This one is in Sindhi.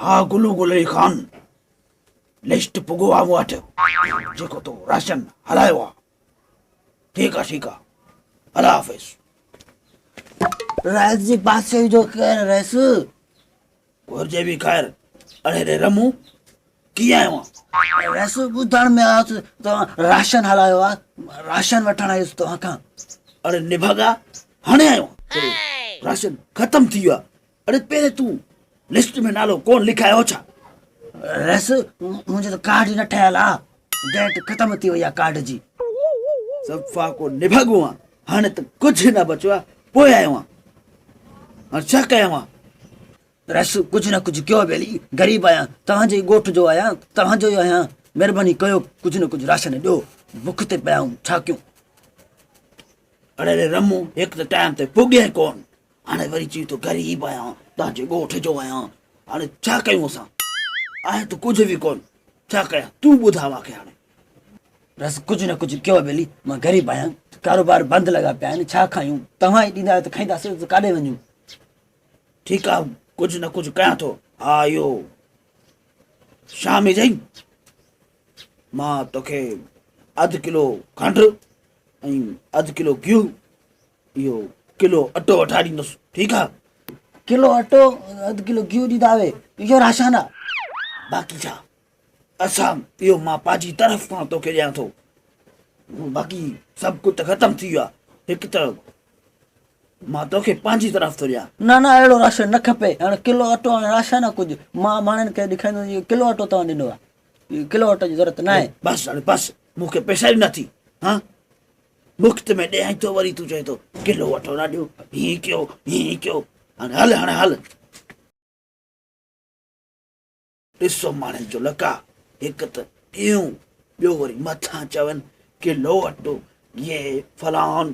ها گلو گل علي خان لسٽ پڳو آ مون وٽ جيڪو تو راشن هلايو آ. ٺيڪ آ ٺيڪ آ الله حافظ. رئيس جي بادشاهي جو خير رئيس. گهرجي به خير. اڙي ري رمون ڪيئن آيو آن؟ رئيس ٻڌڻ ۾ آيو ته توهان راشن هلايو آ راشن وٺڻ آيس توهان کان. اڙي نڀاڳا هاڻي آيو آن راشن ختم ٿي ويو آ. اڙي پهرين تون لسٽ ۾ نالو ڪون لکايو ڇا؟ رئيس منهنجو ته ڪارڊ ئي نه ٺهيل آ ڊيٽ ختم ٿي وئي آ ڪارڊ جي. صفا ڪو نڀاڳو آن هاڻي ته ڪجهه نه بچيو آ پوء آيو آن هاڻي ڇا ڪيان مان؟ رئيس ڪجهه نه ڪجهه ڪيو ٻيلي غريب آهيان توهان جي ئي ڳوٺ جو آهيان توهان جو ئي آهيان مهرباني ڪيو ڪجهه نه ڪجهه راشن ڏيو بک تي پيا آهيون ڇا ڪيون. اڙي ري رمون هڪ ته ٽائيم تي پڳين ڪون هاڻي وري چئي ٿو غريب آهيان توهان جي ڳوٺ جو آهيان هاڻي ڇا ڪيون اسان آهي ته ڪجهه به ڪون ڇا ڪيان تون ٻڌاء مان کي هاڻي. بس ڪجهه نه ڪجهه ڪيو ٻيلي مان غريب آهيان ڪاروبار بند لڳا پيا آهن ڇا کايون توهان ئي ڏيندا آهيو ته کائينداسين ته ڪاڏي وڃون. ٺيڪ آ ڪجهه نه ڪجهه ڪيان ٿو ها اهو شام جئي مان توکي اڌ ڪلو کنڊ ۽ اڌ ڪلو گيهه اهو ڪلو اٽو وٺائي ڏيندس ٺيڪ آ. ڪلو اٽو اڌ ڪلو گيهه ڏيندا اهي اهو راشن آ. باقي ڇا اسان اهو مان پنهنجي طرف کان توکي ڏيان ٿو باقي سڀ ڪجهه ته ختم ٿي ويو آ هڪ ته مان توکي پنهنجي طرف ٿو ڏيان. نه نه اهڙو راشن نه کپي هاڻي ڪلو اٽو هاڻي راشن آ ڪجهه مان ماڻهن کي ڏيکاريندس اهو ڪلو اٽو توهان ڏنو آ ڪلو اٽو جي ضرورت ناهي. بس هاڻي بس مون کي پئسا ئي نه ٿي ها مفت ۾ ڏيائين ٿو وري تون چئين ٿو ڪلو اٽو نه ڏيو هيئن ڪيو هيئن ڪيو هاڻي هل هاڻي هل. ڏسو ماڻهن جو لقاء هڪ ته ڏيون ٻيو وري مٿان چون ڪلو اٽو يي فلان.